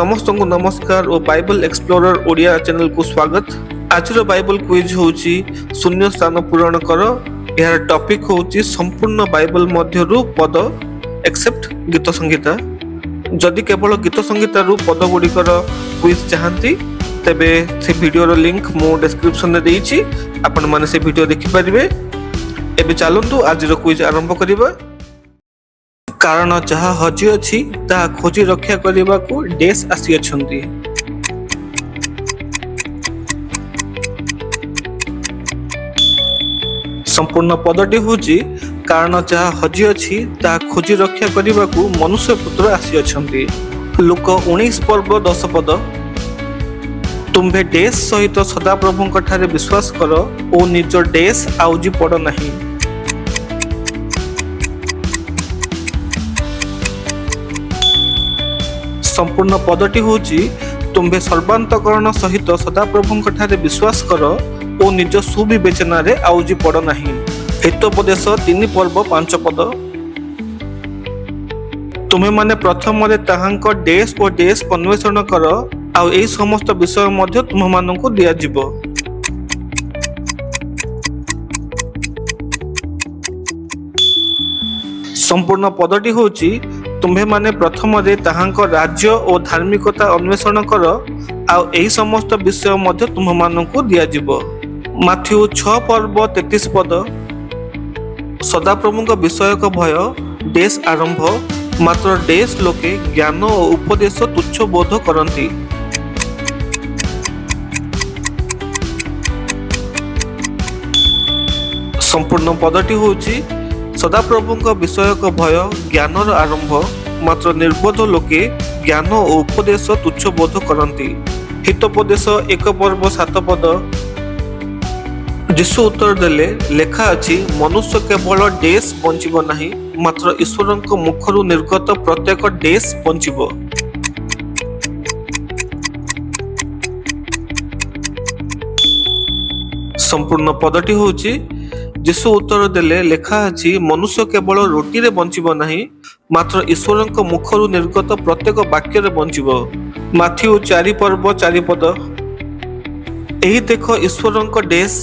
ସମସ୍ତଙ୍କୁ ନମସ୍କାର ଓ Bible Explorer Odia ଚ୍ୟାନେଲକୁ ସ୍ୱାଗତ। ଆଜିର ବାଇବଲ କୁଇଜ୍ ହେଉଛି ଶୂନ୍ୟ ସ୍ଥାନ ପୂରଣ କର। ଏହାର ଟପିକ୍ ହେଉଛି ସମ୍ପୂର୍ଣ୍ଣ ବାଇବଲ ମଧ୍ୟରୁ ପଦ, ଏକ୍ସେପ୍ଟ ଗୀତ ସଂହିତା। ଯଦି କେବଳ ଗୀତ ସଂହିତାରୁ ପଦ ଗୁଡ଼ିକର କୁଇଜ୍ ଚାହାନ୍ତି, ତେବେ ସେ ଭିଡ଼ିଓର ଲିଙ୍କ ମୁଁ ଡେସ୍କ୍ରିପସନରେ ଦେଇଛି। ଆପଣମାନେ ସେ ଭିଡ଼ିଓ ଦେଖିପାରିବେ। ଏବେ ଚାଲନ୍ତୁ, ଆଜିର କୁଇଜ୍ ଆରମ୍ଭ କରିବା। କାରଣ ଯାହା ହଜିଅଛି, ତାହା ଖୋଜି ରକ୍ଷା କରିବାକୁ ଡେସ୍ ଆସିଅଛନ୍ତି। ସମ୍ପୂର୍ଣ୍ଣ ପଦଟି ହେଉଛି, କାରଣ ଯାହା ହଜିଅଛି, ତାହା ଖୋଜି ରକ୍ଷା କରିବାକୁ ମନୁଷ୍ୟ ପୁତ୍ର ଆସିଅଛନ୍ତି। ଲୂକ 19 ପର୍ବ 10 ପଦ। ତୁମ୍ଭେ ଡେସ୍ ସହିତ ସଦାପ୍ରଭୁଙ୍କ ଠାରେ ବିଶ୍ୱାସ କର ଓ ନିଜ ଡେସ୍ ଆଉଜି ପଡ଼ ନାହିଁ। ସମ୍ପୂର୍ଣ୍ଣ ପଦଟି ହେଉଛି, ତୁମ୍ଭେ ସର୍ବାନ୍ତକରଣ ସହିତ ସଦାପ୍ରଭୁଙ୍କ ଠାରେ ବିଶ୍ୱାସ କର ଓ ନିଜ ସୁବିବେଚନାରେ ଆଉଜି ପଡ଼ ନାହିଁ। ହିତୋପଦେଶ 3 ପର୍ବ 5 ପଦ। ତୁମେମାନେ ପ୍ରଥମରେ ତାହାଙ୍କ ଡେସ୍ ଓ ଡେସ୍ ଅନ୍ୱେଷଣ କର, ଆଉ ଏହି ସମସ୍ତ ବିଷୟ ମଧ୍ୟ ତୁମମାନଙ୍କୁ ଦିଆଯିବ। ସମ୍ପୂର୍ଣ୍ଣ ପଦଟି ହେଉଛି, ତୁମ୍ଭେମାନେ ପ୍ରଥମରେ ତାହାଙ୍କ ରାଜ୍ୟ ଓ ଧାର୍ମିକତା ଅନ୍ୱେଷଣ କର, ଆଉ ଏହି ସମସ୍ତ ବିଷୟ ମଧ୍ୟ ତୁମ୍ଭମାନଙ୍କୁ ଦିଆଯିବ। ମାଥ୍ୟୁ 6 ପର୍ବ 33 ପଦ। ସଦାପ୍ରଭୁଙ୍କ ବିଷୟକ ଭୟ ଡେସ୍ ଆରମ୍ଭ, ମାତ୍ର ଡେସ୍ ଲୋକେ ଜ୍ଞାନ ଓ ଉପଦେଶ ତୁଚ୍ଛ ବୋଧ କରନ୍ତି। ସମ୍ପୂର୍ଣ୍ଣ ପଦଟି ହେଉଛି, ସଦାପ୍ରଭୁଙ୍କ ବିଷୟକ ଭୟ ଜ୍ଞାନର ଆରମ୍ଭ, ମାତ୍ର ନିର୍ବୋଧ ଲୋକେ ଜ୍ଞାନ ଓ ଉପଦେଶ ତୁଚ୍ଛ ବୋଧ କରନ୍ତି। ହିତୋପଦେଶ 1 ପର୍ବ 7 ପଦ। ଯୀଶୁ ଉତ୍ତର ଦେଲେ, ଲେଖା ଅଛି, ମନୁଷ୍ୟ କେବଳ ଡେସ୍ ବଞ୍ଚିବ ନାହିଁ, ମାତ୍ର ଈଶ୍ୱରଙ୍କ ମୁଖରୁ ନିର୍ଗତ ପ୍ରତ୍ୟେକ ଡେସ୍ ବଞ୍ଚିବ। ସମ୍ପୂର୍ଣ୍ଣ ପଦଟି ହେଉଛି, ଯୀଶୁ ଉତ୍ତର ଦେଲେ, ଲେଖା ଅଛି, ମନୁଷ୍ୟ କେବଳ ରୋଟିରେ ବଞ୍ଚିବ ନାହିଁ, ମାତ୍ର ଈଶ୍ୱରଙ୍କ ମୁଖରୁ ନିର୍ଗତ ପ୍ରତ୍ୟେକ ବାକ୍ୟରେ ବଞ୍ଚିବ। ମାଥିଉ 4 ପର୍ବ 4 ପଦ। ଏହି ଦେଖ ଈଶ୍ୱରଙ୍କ ଡେସ୍,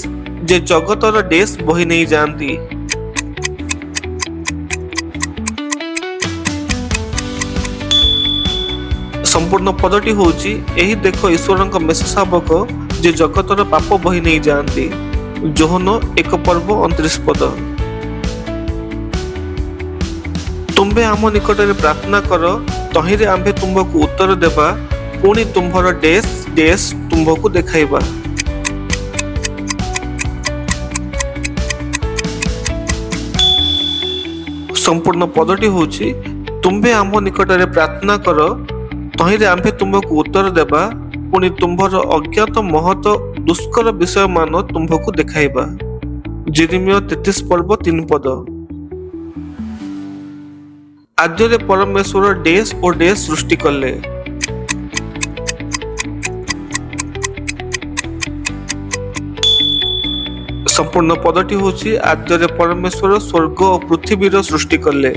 ଯେ ଜଗତର ଡେସ୍ ବହି ନେଇ ଯାଆନ୍ତି। ସମ୍ପୂର୍ଣ୍ଣ ପଦଟି ହେଉଛି, ଏହି ଦେଖ ଈଶ୍ୱରଙ୍କ ମେଷ ଶାବକ, ଯେ ଜଗତର ପାପ ବହି ନେଇ ଯାଆନ୍ତି। ଯୋହନ 1 ପର୍ବ 29 ପଦ। ତୁମ୍ଭେ ଆମ ନିକଟରେ ପ୍ରାର୍ଥନା କର, ତହିଁରେ ଆମ୍ଭେ ତୁମ୍ଭକୁ ଉତ୍ତର ଦେବା, ପୁଣି ତୁମ୍ଭର ଡେସ୍ ଡେସ୍ ତୁମ୍ଭକୁ ଦେଖାଇବା। ସମ୍ପୂର୍ଣ୍ଣ ପଦଟି ହେଉଛି, ତୁମ୍ଭେ ଆମ୍ଭ ନିକଟରେ ପ୍ରାର୍ଥନା କର, ତହିଁରେ ଆମ୍ଭେ ତୁମ୍ଭକୁ ଉତ୍ତର ଦେବା, ପୁଣି ତୁମ୍ଭର ଅଜ୍ଞାତ ମହତ ଦୁଷ୍କର ବିଷୟମାନ ତୁମ୍ଭକୁ ଦେଖାଇବା। ଯିରିମିୟ 33 ପର୍ବ 3 ପଦ। ଆଦ୍ୟରେ ପରମେଶ୍ୱର ଡେସ୍ ଓ ଡେସ୍ ସୃଷ୍ଟି କଲେ। ସମ୍ପୂର୍ଣ୍ଣ ପଦଟି ହେଉଛି, ଆଦ୍ୟରେ ପରମେଶ୍ୱର ସ୍ୱର୍ଗ ଓ ପୃଥିବୀର ସୃଷ୍ଟି କଲେ।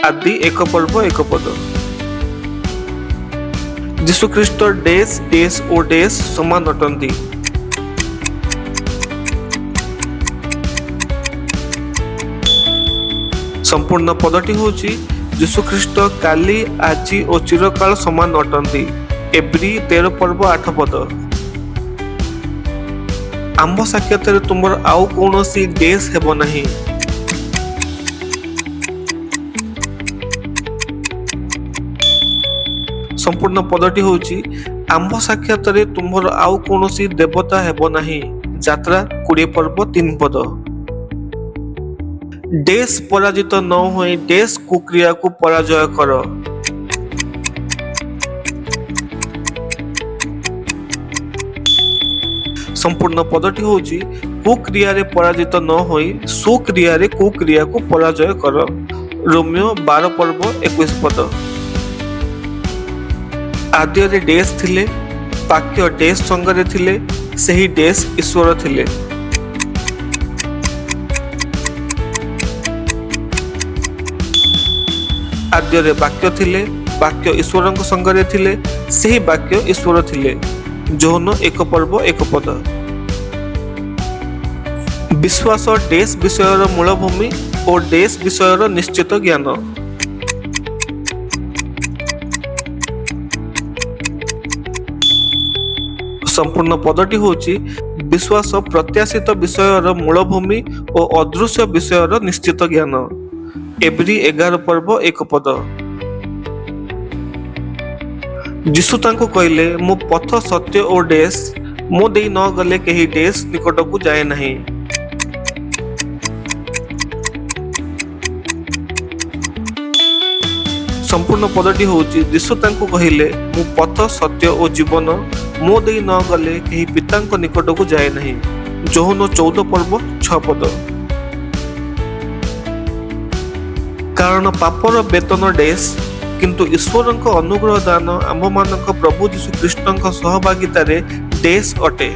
ଆଦି 1 ପର୍ବ 1 ପଦ। ଯୀଶୁଖ୍ରୀଷ୍ଟ ଡେସ୍ ଡେସ୍ ଓ ଡେସ୍ ସମାନ ଅଟନ୍ତି। ସମ୍ପୂର୍ଣ୍ଣ ପଦଟି ହେଉଛି, ଯୀଶୁଖ୍ରୀଷ୍ଟ କାଲି, ଆଜି ଓ ଚିରକାଳ ସମାନ ଅଟନ୍ତି। ଏବ୍ରୀ 13 ପର୍ବ 8 ପଦ। ଆମ୍ଭ ସାକ୍ଷାତରେ ତୁମର ଆଉ କୌଣସି ଡେସ୍ ହେବ ନାହିଁ। ସମ୍ପୂର୍ଣ୍ଣ ପଦଟି ହେଉଛି, ଆମ୍ଭ ସାକ୍ଷାତରେ ତୁମ୍ଭର ଆଉ କୌଣସି ଦେବତା ହେବ ନାହିଁ। ଯାତ୍ରା 20 ପର୍ବ 3 ପଦ। ଡେସ୍ ପରାଜିତ ନ ହୋଇ ଡେସ୍ କୁକ୍ରିୟାକୁ ପରାଜୟ କର। ସମ୍ପୂର୍ଣ୍ଣ ପଦଟି ହେଉଛି, କୁକ୍ରିୟାରେ ପରାଜିତ ନ ହୋଇ ସୁକ୍ରିୟାରେ କୁକ୍ରିୟାକୁ ପରାଜୟ କର। ରୋମୀୟ 12 ପର୍ବ 21 ପଦ। ଆଦ୍ୟରେ ଡେସ୍ ଥିଲେ, ବାକ୍ୟ ଡେସ୍ ସଙ୍ଗରେ ଥିଲେ, ସେହି ଡେସ୍ ଈଶ୍ୱର ଥିଲେ। ଆଦ୍ୟରେ ବାକ୍ୟ ଥିଲେ, ବାକ୍ୟ ଈଶ୍ୱରଙ୍କ ସଙ୍ଗରେ ଥିଲେ, ସେହି ବାକ୍ୟ ଈଶ୍ୱର ଥିଲେ। ଯୋହନ 1 ପର୍ବ 1 ପଦ। ବିଶ୍ୱାସ ଡେସ୍ ବିଷୟର ମୂଳଭୂମି ଓ ଡେସ୍ ବିଷୟର ନିଶ୍ଚିତ ଜ୍ଞାନ। ସମ୍ପୂର୍ଣ୍ଣ ପଦଟି ହେଉଛି ବିଶ୍ୱାସ ପ୍ରତ୍ୟାଶିତ ବିଷୟର ମୂଳଭୂମି ଓ ଅଦୃଶ୍ୟ ବିଷୟର ନିଶ୍ଚିତ ଜ୍ଞାନ। ଏବ୍ରୀ 11 ପର୍ବ 1 ପଦ। ଯୀଶୁ ତାଙ୍କୁ କହିଲେ, ମୁଁ ପଥ, ସତ୍ୟ ଓ ଡେସ୍, ମୋ ଦେଇ ନ ଗଲେ କେହି ଡେସ୍ ନିକଟକୁ ଯାଏ ନାହିଁ। ସମ୍ପୂର୍ଣ୍ଣ ପଦଟି ହେଉଛି ଯୀଶୁ ତାଙ୍କୁ କହିଲେ, ମୁଁ ପଥ, ସତ୍ୟ ଓ ଜୀବନ, ମୋ ଦେଇ ନ ଗଲେ କେହି ପିତାଙ୍କ ନିକଟକୁ ଯାଏ ନାହିଁ। ଯୋହନ 14 ପର୍ବ 6 ପଦ। କାରଣ ପାପର ବେତନ ଡେସ୍, କିନ୍ତୁ ଈଶ୍ୱରଙ୍କ ଅନୁଗ୍ରହ ଦାନ ଆମ୍ଭମାନଙ୍କ ପ୍ରଭୁ ଯୀଶୁ ଖ୍ରୀଷ୍ଟଙ୍କ ସହଭାଗିତାରେ ଡେସ୍ ଅଟେ।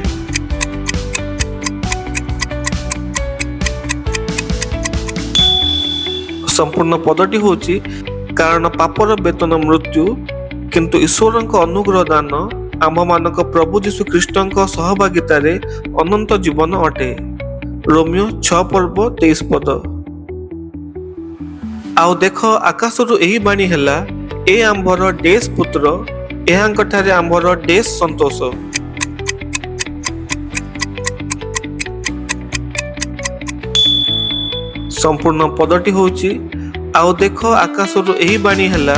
ସମ୍ପୂର୍ଣ୍ଣ ପଦଟି ହେଉଛି କାରଣ ପାପର ବେତନ ମୃତ୍ୟୁ, କିନ୍ତୁ ଈଶ୍ୱରଙ୍କ ଅନୁଗ୍ରହ ଦାନ ଆମ୍ଭମାନଙ୍କ ପ୍ରଭୁ ଯୀଶୁ ଖ୍ରୀଷ୍ଟଙ୍କ ସହଭାଗିତାରେ ଅନନ୍ତ ଜୀବନ ଅଟେ। ରୋମୀୟ 6 ପର୍ବ 23 ପଦ। ଆଉ ଦେଖ, ଆକାଶରୁ ଏହି ବାଣୀ ହେଲା, ଏ ଆମ୍ଭର ଡେସ୍ ପୁତ୍ର, ଏହାଙ୍କଠାରେ ଆମ୍ଭର ଡେସ୍ ସନ୍ତୋଷ। ସମ୍ପୂର୍ଣ୍ଣ ପଦଟି ହେଉଛି ଆଉ ଦେଖ, ଆକାଶରୁ ଏହି ବାଣୀ ହେଲା,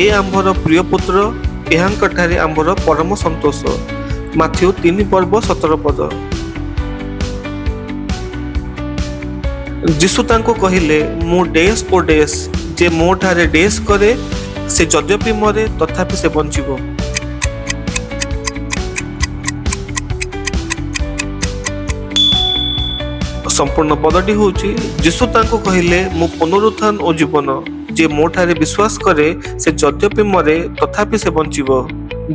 ଏ ଆମ୍ଭର ପ୍ରିୟ ପୁତ୍ର, ଏହାଙ୍କଠାରେ ଆମ୍ଭର ପରମ ସନ୍ତୋଷ। ମାଥିଉ 3 ପର୍ବ 17 ପଦ। ଯୀଶୁ ତାଙ୍କୁ କହିଲେ, ମୁଁ ଡେସ୍ ଓ ଡେସ୍, ଯେ ମୋ ଠାରେ ଡେସ୍ କରେ ସେ ଯଦ୍ୟପି ମରେ ତଥାପି ସେ ବଞ୍ଚିବ। ସମ୍ପୂର୍ଣ୍ଣ ପଦଟି ହେଉଛି ଯୀଶୁ ତାଙ୍କୁ କହିଲେ, ମୁଁ ପୁନରୁତ୍ଥାନ ଓ ଜୀବନ, ଯେ ମୋ ଠାରେ ବିଶ୍ୱାସ କରେ ସେ ଯଦ୍ୟପି ମରେ ତଥାପି ସେ ବଞ୍ଚିବ।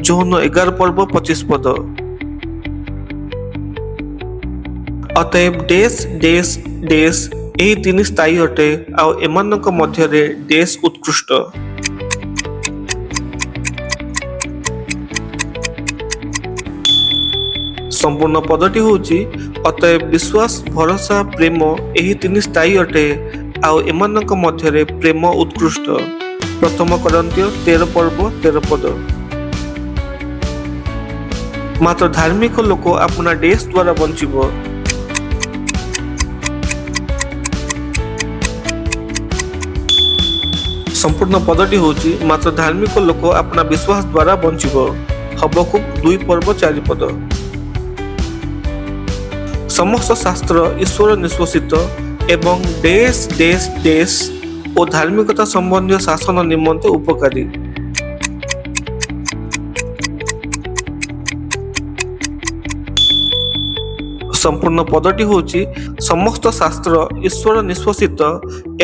ଯୋହନ 11 ପର୍ବ 25 ପଦ। ଅତଏବ ଡେସ୍ ଡେସ୍ ଡେସ୍ ଏହି ତିନି ସ୍ଥାୟୀ ଅଟେ, ଆଉ ଏମାନଙ୍କ ମଧ୍ୟରେ ଡେସ୍ ଉତ୍କୃଷ୍ଟ। ସମ୍ପୂର୍ଣ୍ଣ ପଦଟି ହେଉଛି ଅତଏବ ବିଶ୍ୱାସ, ଭରସା, ପ୍ରେମ ଏହି ତିନି ସ୍ଥାୟୀ ଅଟେ, ଆଉ ଏମାନଙ୍କ ମଧ୍ୟରେ ପ୍ରେମ ଉତ୍କୃଷ୍ଟ। ପ୍ରଥମ କରିନ୍ଥୀୟ 13 ପର୍ବ 13 ପଦ। ମାତ୍ର ଧାର୍ମିକ ଲୋକ ଆପଣା ଡେସ୍ ଦ୍ୱାରା ବଞ୍ଚିବ। ସମ୍ପୂର୍ଣ୍ଣ ପଦଟି ହେଉଛି ମାତ୍ର ଧାର୍ମିକ ଲୋକ ଆପଣା ବିଶ୍ୱାସ ଦ୍ୱାରା ବଞ୍ଚିବ। ହବକ୍କୁକ 2 ପର୍ବ 4 ପଦ। ସମସ୍ତ ଶାସ୍ତ୍ର ଈଶ୍ୱର ନିଶ୍ଵସିତ ଏବଂ ଡେସ୍ ଡେସ୍ ଡେସ୍ ଓ ଧାର୍ମିକତା ସମ୍ବନ୍ଧୀୟ ଶାସନ ନିମନ୍ତେ ଉପକାରୀ। ସମ୍ପୂର୍ଣ୍ଣ ପଦଟି ହେଉଛି ସମସ୍ତ ଶାସ୍ତ୍ର ଈଶ୍ୱର ନିଶ୍ଵସିତ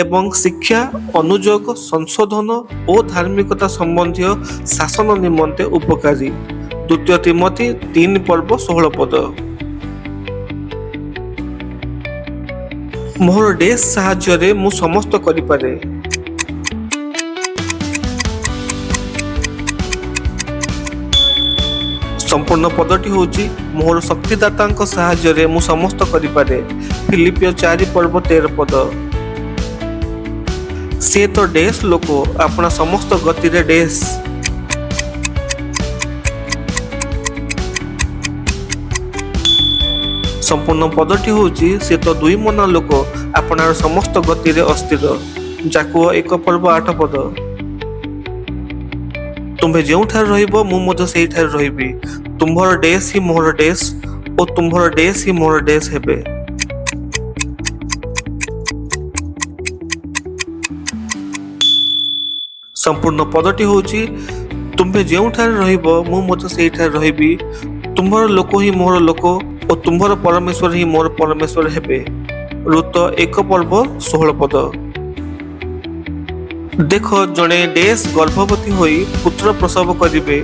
ଏବଂ ଶିକ୍ଷା, ଅନୁଯୋଗ, ସଂଶୋଧନ ଓ ଧାର୍ମିକତା ସମ୍ବନ୍ଧୀୟ ଶାସନ ନିମନ୍ତେ ଉପକାରୀ। ଦ୍ୱିତୀୟ ତୀମଥି 3 ପର୍ବ 16 ପଦ। ମୋହର ଡେସ୍ ସାହାଯ୍ୟରେ ମୁଁ ସମସ୍ତ କରିପାରେ। ସମ୍ପୂର୍ଣ୍ଣ ପଦଟି ହେଉଛି ମୋହର ଶକ୍ତିଦାତାଙ୍କ ସାହାଯ୍ୟରେ ମୁଁ ସମସ୍ତ କରିପାରେ। ଫିଲିପ୍ପୀୟ 4 ପର୍ବ 13 ପଦ। ସେ ତ ଡେସ୍ ଲୋକ, ଆପଣା ସମସ୍ତ ଗତିରେ ଡେସ୍। ସମ୍ପୂର୍ଣ୍ଣ ପଦଟି ହେଉଛି ସେ ତ ଦୁଇ ମନା ଲୋକ, ଆପଣାର ସମସ୍ତ ଗତିରେ ଅସ୍ଥିର। ଯାକୁବ 1 ପର୍ବ 8 ପଦ। ତୁମ୍ଭେ ଯେଉଁଠାରେ ରହିବ ମୁଁ ମଧ୍ୟ ସେହିଠାରେ ରହିବି, ତୁମ୍ଭର ଡେସ୍ ହିଁ ମୋହର ଡେସ୍ ଓ ତୁମ୍ଭର ଡେସ୍ ହିଁ ମୋହର ଡେସ୍ ହେବେ। ସମ୍ପୂର୍ଣ୍ଣ ପଦଟି ହେଉଛି ତୁମ୍ଭେ ଯେଉଁଠାରେ ରହିବ ମୁଁ ମଧ୍ୟ ସେହିଠାରେ ରହିବି, ତୁମ୍ଭର ଲୋକ ହିଁ ମୋହର ଲୋକ ଓ ତୁମ୍ଭର ପରମେଶ୍ୱର ହିଁ ମୋର ପରମେଶ୍ୱର ହେବେ। ଋତ 1 ପର୍ବ 16 ପଦ। ଦେଖ, ଜଣେ ଡେସ୍ ଗର୍ଭବତୀ ହୋଇ ପୁତ୍ର ପ୍ରସବ କରିବେ,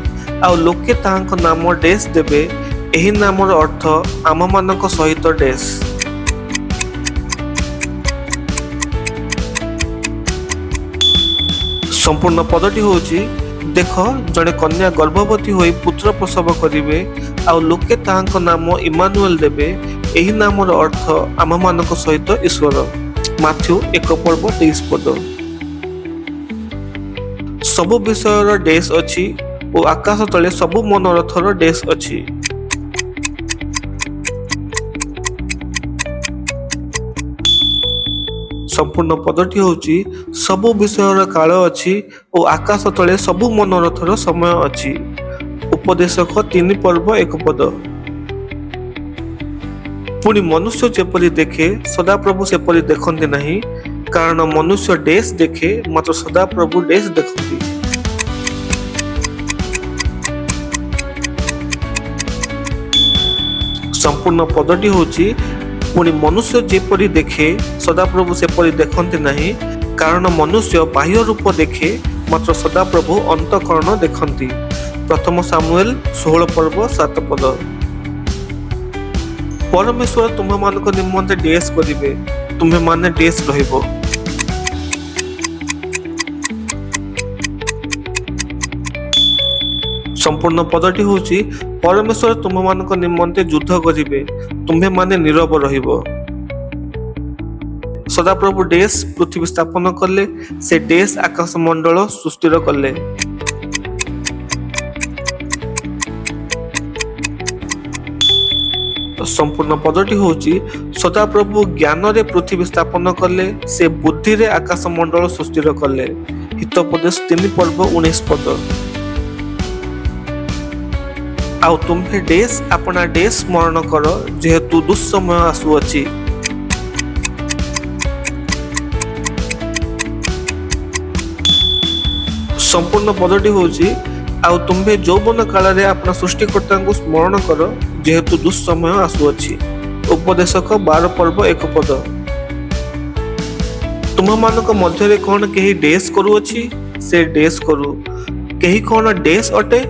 ଆଉ ଲୋକେ ତାହାଙ୍କ ନାମ ଡେସ୍ ଦେବେ। ଏହି ନାମର ଅର୍ଥ ଆମମାନଙ୍କ ସହିତ ଡେସ୍। ସମ୍ପୂର୍ଣ୍ଣ ପଦଟି ହେଉଛି ଦେଖ, ଜଣେ କନ୍ୟା ଗର୍ଭବତୀ ହୋଇ ପୁତ୍ର ପ୍ରସବ କରିବେ, ଆଉ ଲୋକେ ତାହାଙ୍କ ନାମ ଇମାନୁଏଲ ଦେବେ। ଏହି ନାମର ଅର୍ଥ ଆମ୍ଭମାନଙ୍କ ସହିତ ଈଶ୍ୱର। ମାଥ୍ୟୁ 1 ପର୍ବ 23 ପଦ। ସବୁ ବିଷୟର ଡେସ୍ ଅଛି ଓ ଆକାଶ ତଳେ ସବୁ ମନୋରଥର ଡେସ୍ ଅଛି। ସମ୍ପୂର୍ଣ୍ଣ ପଦଟି ହେଉଛି, ସବୁ ବିଷୟର କାଳ ଅଛି ଓ ଆକାଶ ତଳେ ସବୁ ମନୋରଥର ସମୟ ଅଛି। ଉପଦେଶକ 3 ପର୍ବ 1 ପଦ। ପୁଣି ମନୁଷ୍ୟ ଯେପରି ଦେଖେ, ସଦାପ୍ରଭୁ ସେପରି ଦେଖନ୍ତି ନାହିଁ। କାରଣ ମନୁଷ୍ୟ ଡେସ୍ ଦେଖେ, ମାତ୍ର ସଦାପ୍ରଭୁ ଡେସ୍ ଦେଖନ୍ତି। ସମ୍ପୂର୍ଣ୍ଣ ପଦଟି ହେଉଛି, ପୁଣି ମନୁଷ୍ୟ ଯେପରି ଦେଖେ, ସଦାପ୍ରଭୁ ସେପରି ଦେଖନ୍ତି ନାହିଁ। କାରଣ ମନୁଷ୍ୟ ବାହ୍ୟ ରୂପ ଦେଖେ, ମାତ୍ର ସଦାପ୍ରଭୁ ଅନ୍ତଃକରଣ ଦେଖନ୍ତି। ପ୍ରଥମ ସାମୁଏଲ 16 ପର୍ବ 7 ପଦ। ପରମେଶ୍ୱର ତୁମ୍ଭମାନଙ୍କ ନିମନ୍ତେ ଡେସ୍ କରିବେ, ତୁମ୍ଭେମାନେ ଡେସ୍ ରହିବ। ସମ୍ପୂର୍ଣ୍ଣ ପଦଟି ହେଉଛି, ପରମେଶ୍ୱର ତୁମ୍ଭମାନଙ୍କ ନିମନ୍ତେ ଯୁଦ୍ଧ କରିବେ, ତୁମ୍ଭେମାନେ ନୀରବ ରହିବ। ସଦାପ୍ରଭୁ ଡେସ୍ ପୃଥିବୀ ସ୍ଥାପନ କଲେ, ସେ ଡେସ୍ ଆକାଶମଣ୍ଡଳ ସୁସ୍ଥିର କଲେ। ସମ୍ପୂର୍ଣ୍ଣ ପଦଟି ହେଉଛି, ସଦାପ୍ରଭୁ ଜ୍ଞାନରେ ପୃଥିବୀ ସ୍ଥାପନ କଲେ, ସେ ବୁଦ୍ଧିରେ ଆକାଶମଣ୍ଡଳ ସୁସ୍ଥିର କଲେ। ହିତୋପଦେଶ 3 ପର୍ବ 19 ପଦ। ଆଉ ତୁମ୍ଭେ ଡେସ୍ ଆପଣା ଡେସ୍ ସ୍ମରଣ କର, ଯେହେତୁ ଦୁଃସମୟ ଆସୁଅଛି। ସମ୍ପୂର୍ଣ୍ଣ ପଦଟି ହେଉଛି, ଆଉ ତୁମ୍ଭେ ଯୌବନ କାଳରେ ଆପଣା ସୃଷ୍ଟିକର୍ତ୍ତାଙ୍କୁ ସ୍ମରଣ କର, ଯେହେତୁ ଦୁଃସମୟ ଆସୁଅଛି। ଉପଦେଶକ 12 ପର୍ବ 1 ପଦ। ତୁମ୍ଭମାନଙ୍କ ମଧ୍ୟରେ କଣ କେହି ଡେସ୍ କରୁଅଛି? ସେ ଡେସ୍ କରୁ। କେହି କଣ ଡେସ୍ ଅଟେ?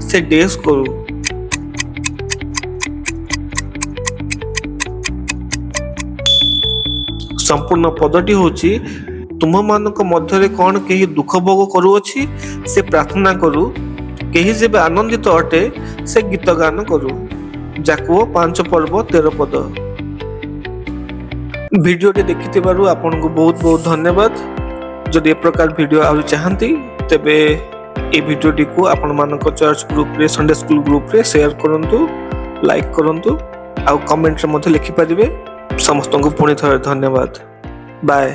ସେ ଡେସ୍ କରୁ। ସମ୍ପୂର୍ଣ୍ଣ ପଦଟି ହେଉଛି, ତୁମ୍ଭମାନଙ୍କ ମଧ୍ୟରେ କଣ କେହି ଦୁଃଖ ଭୋଗ କରୁଅଛି? ସେ ପ୍ରାର୍ଥନା କରୁ। କେହି ଯେବେ ଆନନ୍ଦିତ ଅଟେ, ସେ ଗୀତ ଗାନ କରୁ। ଯାକୁବ 5 ପର୍ବ 13 ପଦ। ଭିଡ଼ିଓଟି ଦେଖିଥିବାରୁ ଆପଣଙ୍କୁ ବହୁତ ବହୁତ ଧନ୍ୟବାଦ। ଯଦି ଏ ପ୍ରକାର ଭିଡ଼ିଓ ଆହୁରି ଚାହାନ୍ତି, ତେବେ এই ଭିଡ଼ିଓଟିକୁ ଆପଣମାନଙ୍କ ଚର୍ଚ୍ଚ ଗ୍ରୁପରେ, ସଣ୍ଡେ ସ୍କୁଲ ଗ୍ରୁପରେ ସେୟାର କରନ୍ତୁ, ଲାଇକ୍ କରନ୍ତୁ ଆଉ କମେଣ୍ଟରେ ମଧ୍ୟ ଲେଖିପାରିବେ। ସମସ୍ତଙ୍କୁ ପୁଣି ଥରେ ଧନ୍ୟବାଦ। ବାଏ।